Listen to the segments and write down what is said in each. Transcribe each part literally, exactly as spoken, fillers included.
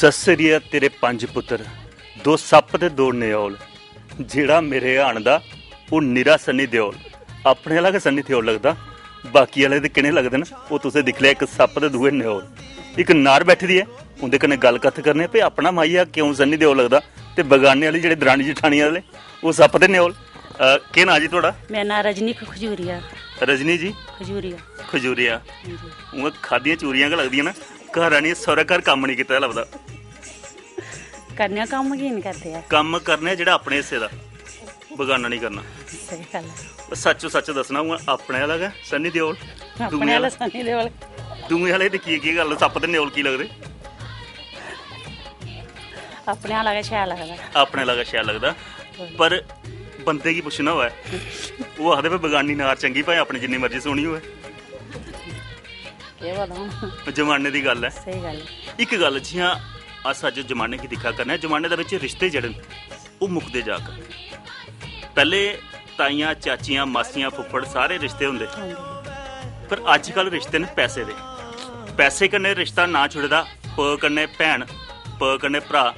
दस्सरिया तेरे पंज पुत्तर, दो सप्प ते दो न्योल। जेह्ड़ा मेरे हान दा, ओह् निरा सन्नी देओल। अपने आह्ला गै सन्नी देओल लगदा, बाकी आह्ले ते किने लगदे न, ओह् तुसें दिक्खी लेआ, इक सप्प ते दूए न्योल। इक नार बैठी दी ऐ, उं'दे कन्नै गल्ल कत्थ करने, भई अपना माइया क्यों सन्नी देओल लगदा, ते बगाने आह्ली जेह्ड़े दरानी जठानी आह्ले, ओह् सप्प ते न्योल। अ, केह् नांऽ जी थुआढ़ा? मेरा नांऽ रजनी खजूरिया। रजनी जी? खजूरिया। खजूरिया। हां जी। उ'आं खाद्धियां चूरियां गै लगदियां न, घर आनियै सौह्रै घर कम्म निं कीते दा लभदा। करने आं कम्म, की निं करदे ऐ? कम्म करने आं जेह्ड़ा अपने हिस्से दा, बगाना निं करना। स्हेई गल्ल ऐ। ओह् सच्चो सच्च दस्सना, उ'आं अपने आह्ला गै सन्नी देओल, अपने दूए आह्ला आह्ला? सन्नी देओल। दूए आह्ले दिक्खियै केह् गल्ल, सप्प ते न्योल की लगदे? अपने आह्ला गै शैल लगदा। अपने आह्ला गै शैल लगदा। पर बंदे गी पुच्छना होऐ, ओह् आखदे, "भाई, बगानी नार चंगी, भाएं अपने जिन्नी मर्जी सोह्नी होऐ।" केह् पता हून। जमाने दी गल्ल ऐ। स्हेई गल्ल ऐ। इक गल्ल, जि'यां अस अज्ज जमाने गी दिक्खा करने आं, जमाने दे बिच रिश्ते जेह्ड़े न, ओह् मुकदे जा करदे। पैह्ले ताइयां, चाचियां, मासियां, फुफ्फड़, सारे रिश्ते होंदे। पर अज्जकल रिश्ते न पैसे दे। पैसे कन्नै रिश्ता ना जुड़े दा, प कन्नै भैन, प कन्नै भ्राऽ,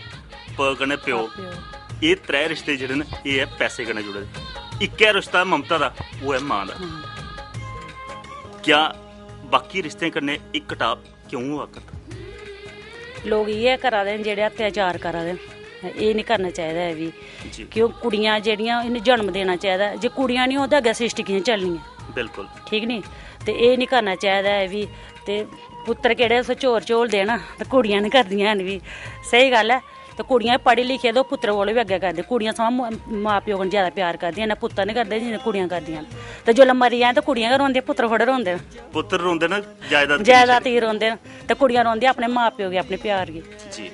प कन्नै प्यो। प्यो। एह् त्रै रिश्ते जेह्ड़े न, एह् ऐ पैसे कन्नै जुड़े दे। इक्कै रिश्ता ममता दा, ओह् ऐ मां दा। मां दा। क्या बाकी रिश्तें कन्नै एह् घटाऽ क्यों होआ करदा? लोक इ'यै करा दे न जेह्ड़े अत्याचार करा दे न, एह् निं करना चाहिदा ऐ बी। जी। क्यों कुड़ियां जेह्ड़ियां, इ'नें जन्म देना चाहिदा ऐ। जे कुड़ियां निं होन ते अग्गें सृष्टि कि'यां चलनी ऐ? बिल्कुल। ठीक निं? ते एह् निं करना चाहिदा ऐ बी। ते पुत्तर केह्ड़े उस चोर झोलदे न, ते कुड़ियां निं करदियां हैन बी। स्हेई गल्ल ऐ। ते कुड़ियां पढ़ी लिखियै ते ओह् पुत्तरें कोला बी अग्गें करदे। कुड़ियां सगुआं म-, मां प्यो कन्नै जैदा प्यार करदियां न, पुत्तर निं करदे जिन्ने कुड़ियां करदियां न। ते जिसलै मरी जान ते कुड़ियां गै रोंदियां, पुत्तर थोह्ड़े रोंदे न। पुत्तर रोंदे न, जायदाद जायदाद गी रोंदे न, ते कुड़ियां रोंदियां अपने मां प्यो गी, अपने प्यार गी। जी।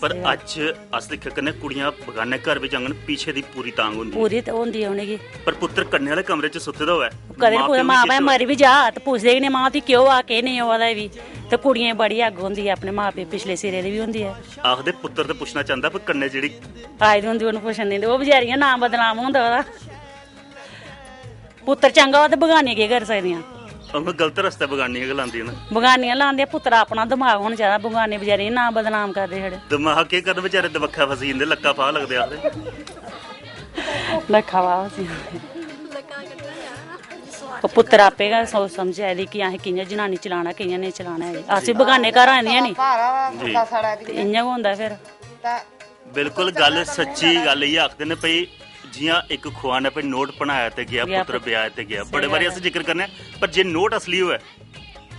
पर अज्ज अस दिक्खा करने, कुड़ियां बगाने घर बी जाङन, पिच्छे दी पूरी तांग होंदी ऐ। पूरी ते होंदी ऐ उ'नेंगी। पर पुत्तर कन्नै आह्ले कमरे च सुत्ते दा होऐ, कदें मां कुतै प्यो नी मां भाएं किश मरी बी जा ते पुछदे गै निं, "मां, तुगी केह् होआ, केह् नेईं होआ दा ऐ बी?" ते कुड़ियें गी बड़ी अग्ग होंदी ऐ, अपने मां प्यो पिछले सिरे दी बी होंदी ऐ। आखदे पुत्तर ते पुच्छना चांह्दा, पर कन्नै जेह्ड़ी आई दी होंदी, उ'नें पुच्छन निं दिंदे। ओह् बचैरियां नांऽ बदनाम होंदा ओह्दा। पुत्तर चंगा होऐ ते बगानियां केह् करी सकदियां? उ'नें गलत रस्ते बगानियां गै लांदियां न। बगानियां लांदियां, पुत्तरा अपना दमाग होना चाहिदा। बगाने बचैरे इ'यां नांऽ बदनाम करदे छड़े। दमाग केह् करन बचैरे, दबक्खै फसी जंदे, लक्का फाह् लगदे आखदे। लक्का फाह् फसी जंदे। ओह् पुत्तर आपे गै सोच समझ आई दी कि असें कि'यां जनानी चलाना, कि'यां नेईं चलाना ऐ। अस बी बगाने घरा दियां नी। जी। ते इ'यां गै होंदा फिर। बिल्कुल, गल्ल सच्ची गल्ल इ'यै आखदे न भई, जि'यां इक खुआ ने भई नोट बनाया ते गेआ, गेआ पुत्तर पुत्तर। ब्याह ते गेआ। स्हेई बड़े बारी गल्ल अस ऐ। जिक्र करने आं, पर जे नोट असली होऐ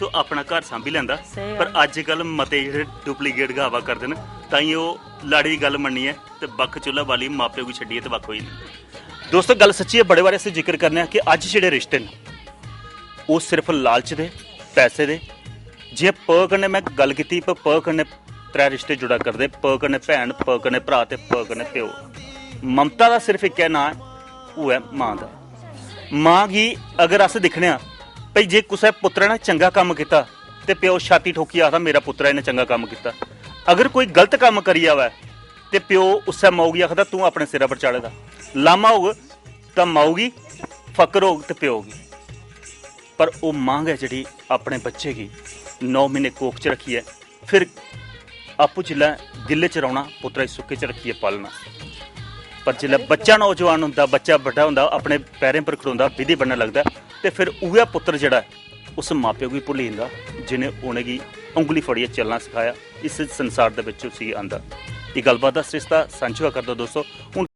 तो अपना घर सांभी लैंदा। स्हेई पर गल्ल। अज्जकल मते जेह्ड़े डुप्लीकेट गै आवा करदे न, तां ओह् लाड़ी दी गल्ल मन्नियै ते बक्ख चुल्हा बालियै मां प्यो गी छड्डियै ते बक्ख होई जंदे। दोस्तो, गल्ल सच्ची ऐ, बड़े बारी अस जिक्र करने आं कि अज्ज जेह्ड़े रिश्ते न, ओह् सिर्फ लालच दे, पैसे दे। जि'यां प कन्नै में गल्ल कीती, प, प कन्नै त्रै रिश्ते जुड़ा करदे, प कन्नै भैन, प कन्नै भ्राऽ ते प कन्नै प्यो। ममता दा सिर्फ इक्कै नांऽ ऐ, ओह् ऐ मां दा। मां गी अगर अस दिक्खने आं भई, जे कुसै पुत्तरै ने चंगा कम्म कीता ते प्यो छाती ठोकियै आखदा, "मेरा पुत्तर ऐ, इन्नै चंगा कम्म कीता।" अगर कोई गलत कम्म करी आवै ते प्यो उस्सै माऊ गी आखदा, "तूं अपने सिरै पर चाढ़े दा।" लामा होग तां माऊ गी, फकर होग ते प्यो गी। पर ओह् मां गै जेह्ड़ी अपने बच्चे गी नौ म्हीने कोख च रक्खियै, फिर आपूं जिसलै गिल्ले च रौह्ना, पुत्तरा गी सुक्के च रक्खियै पालना। पर जिसलै बच्चा नौजवान होंदा, बच्चा बड्डा होंदा, अपने पैरें पर खड़ोंदा, विधि बनन लगदा, ते फिर उ'ऐ पुत्तर जेह्ड़ा ऐ, उस मां प्यो गी भुल्ली जंदा, जि'नें उ'नेंगी उंगली फड़ियै चलना सखाया, इस संसार दे बिच उसी आंदा। एह् गल्लबात दा सरिस्ता सांझा करदा दोस्तो। हून